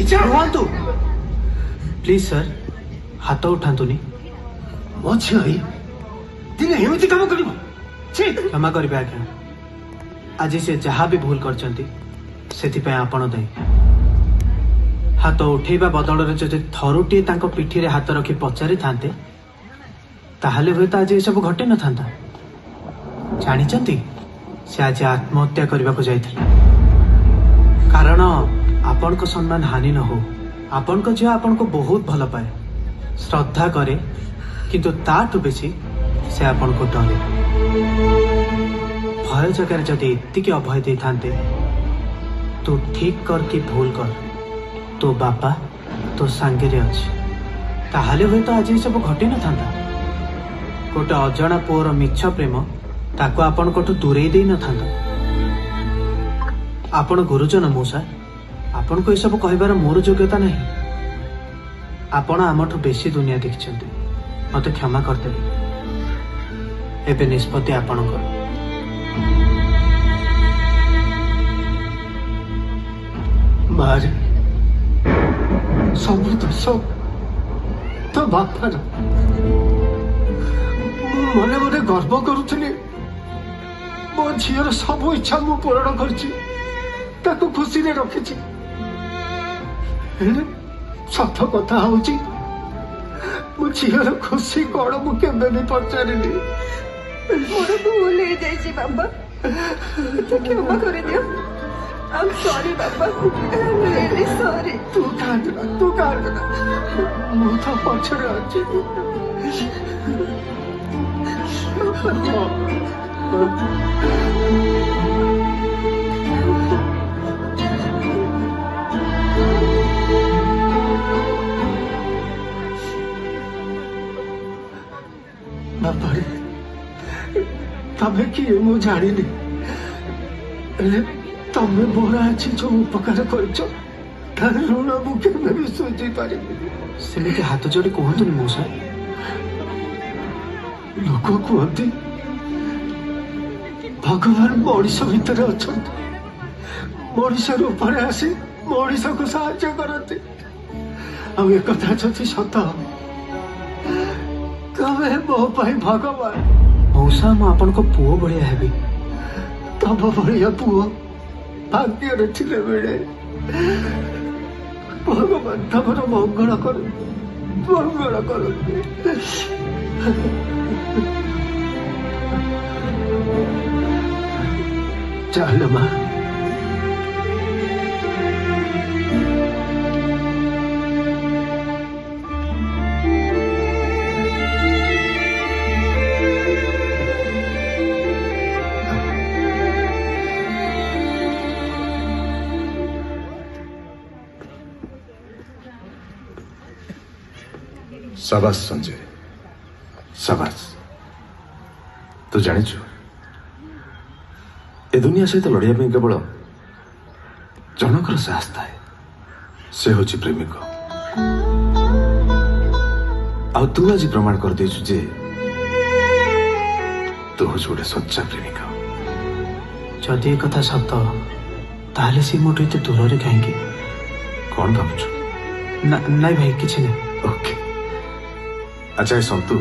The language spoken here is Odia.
ରୁହନ୍ତୁ ପ୍ଲିଜ ସାର୍, ହାତ ଉଠାନ୍ତୁନି। ମୋ ଝିଅ ହେଇ ଦିନେ ଏମିତି କାମ କରିବ? କ୍ଷମା କରିବେ ଆଜ୍ଞା, ଆଜି ସେ ଯାହା ବି ଭୁଲ କରିଛନ୍ତି ସେଥିପାଇଁ ଆପଣ ଦାୟୀ। ହାତ ଉଠେଇବା ବଦଳରେ ଯଦି ଥରୁଟିଏ ତାଙ୍କ ପିଠିରେ ହାତ ରଖି ପଚାରିଥାନ୍ତେ, ତାହେଲେ ହୁଏତ ଆଜି ଏସବୁ ଘଟି ନଥାନ୍ତା। ଜାଣିଛନ୍ତି, ସେ ଆଜି ଆତ୍ମହତ୍ୟା କରିବାକୁ ଯାଇଥିଲେ, କାରଣ ଆପଣଙ୍କ ସମ୍ମାନ ହାନି ନ ହଉ। ଆପଣଙ୍କ ଝିଅ ଆପଣଙ୍କୁ ବହୁତ ଭଲ ପାଏ, ଶ୍ରଦ୍ଧା କରେ, କିନ୍ତୁ ତାଠୁ ବେଶୀ ସେ ଆପଣଙ୍କୁ ଡରେ। ଭୟ ଜାଗାରେ ଯଦି ଏତିକି ଅଭୟ ଦେଇଥାନ୍ତେ, ତୁ ଠିକ କର କି ଭୁଲ କର, ତୋ ବାପା ତୋ ସାଙ୍ଗରେ ଅଛି, ତାହେଲେ ହୁଏତ ଆଜି ଏସବୁ ଘଟି ନଥାନ୍ତା। ଗୋଟେ ଅଜଣା ପୁଅର ମିଛ ପ୍ରେମ ତାକୁ ଆପଣଙ୍କଠୁ ଦୂରେଇ ଦେଇ ନଥାନ୍ତା। ଆପଣ ଗୁରୁଜନ ମଉସା, ଆପଣଙ୍କୁ ଏସବୁ କହିବାର ମୋର ଯୋଗ୍ୟତା ନାହିଁ। ଆପଣ ଆମଠୁ ବେଶୀ ଦୁନିଆ ଦେଖିଛନ୍ତି, ମତେ କ୍ଷମା କରିଦେବେ। ଏବେ ନିଷ୍ପତ୍ତି ଆପଣଙ୍କର। ମାରେ, ସବୁ ଦୋଷ ତୋ ବାପାର। ମୁଁ ମନେ ମନେ ଗର୍ବ କରୁଥିଲି, ମୋ ଝିଅର ସବୁ ଇଚ୍ଛା ମୁଁ ପୂରଣ କରିଛି, ତାକୁ ଖୁସିରେ ରଖିଛି। ହେଲେ ସତ କଥା ହଉଛି, ମୋ ଝିଅର ଖୁସି କଣ ମୁଁ କେବେ ବି ପଚାରିନି। ମୋର ଭୁଲ ହେଇଯାଇଛି ବାପା, ମତେ କ୍ଷମା କରିଦିଅ। I'm sorry ବାପା, I'm really sorry. ତୁ କାନ୍ଦନା, ତୁ କାନ୍ଦନା, ମୁଁ ତ ପଛରେ ଅଛି। ବାପାରେ, ତମେ କିଏ ମୁଁ ଜାଣିନି, ହେଲେ ତମେ ମୋର ଆଜି ଯୋଉ ଉପକାର କରିଛ ତାର ଋଣ ମୁଁ କେବେ ବି ସୁଝି ପାରିବିନି। ସେମିତି ହାତ ଯୋଡ଼ି କୁହନ୍ତୁନି ମଉସା। ଲୋକ କୁହନ୍ତି ଭଗବାନ ମଣିଷ ଭିତରେ ଅଛନ୍ତି, ମଣିଷ ରୂପରେ ଆସି ମଣିଷକୁ ସାହାଯ୍ୟ କରନ୍ତି। ଆଉ ଏକଥା ଯଦି ସତ, ତମେ ମୋ ପାଇଁ ଭଗବାନ। ମଉସା, ମୁଁ ଆପଣଙ୍କ ପୁଅ ଭଳିଆ ହେବି। ତମ ଭଳିଆ ପୁଅ ଭାଗ୍ୟରେ ଥିଲେ ବେଳେ। ଭଗବାନ ତମର ମଙ୍ଗଳ କରନ୍ତୁ, ମଙ୍ଗଳ କରନ୍ତୁ। ଚାଲ ମା। ସାବାସ ସଞ୍ଜୟ, ସାବାସ। ତୁ ଜାଣିଛୁ, ଏ ଦୁନିଆ ସହିତ ଲଢ଼ିବା ପାଇଁ କେବଳ ଜଣଙ୍କର ସାହସ ଥାଏ, ସେ ହେଉଛି ପ୍ରେମିକ। ଆଉ ତୁ ଆଜି ପ୍ରମାଣ କରିଦେଇଛୁ ଯେ ତୁ ହଉଛୁ ଗୋଟେ ସଚ୍ଚା ପ୍ରେମିକ। ଯଦି ଏ କଥା ସତ, ତାହେଲେ ସେ ମୋଠୁ ଏତେ ଦୂରରେ କାହିଁକି? କଣ ଭାବୁଛୁ? ନାଇଁ ଭାଇ, କିଛି ନାହିଁ। ଓକେ। ଆଚ୍ଛା ଏ ସନ୍ତୁ,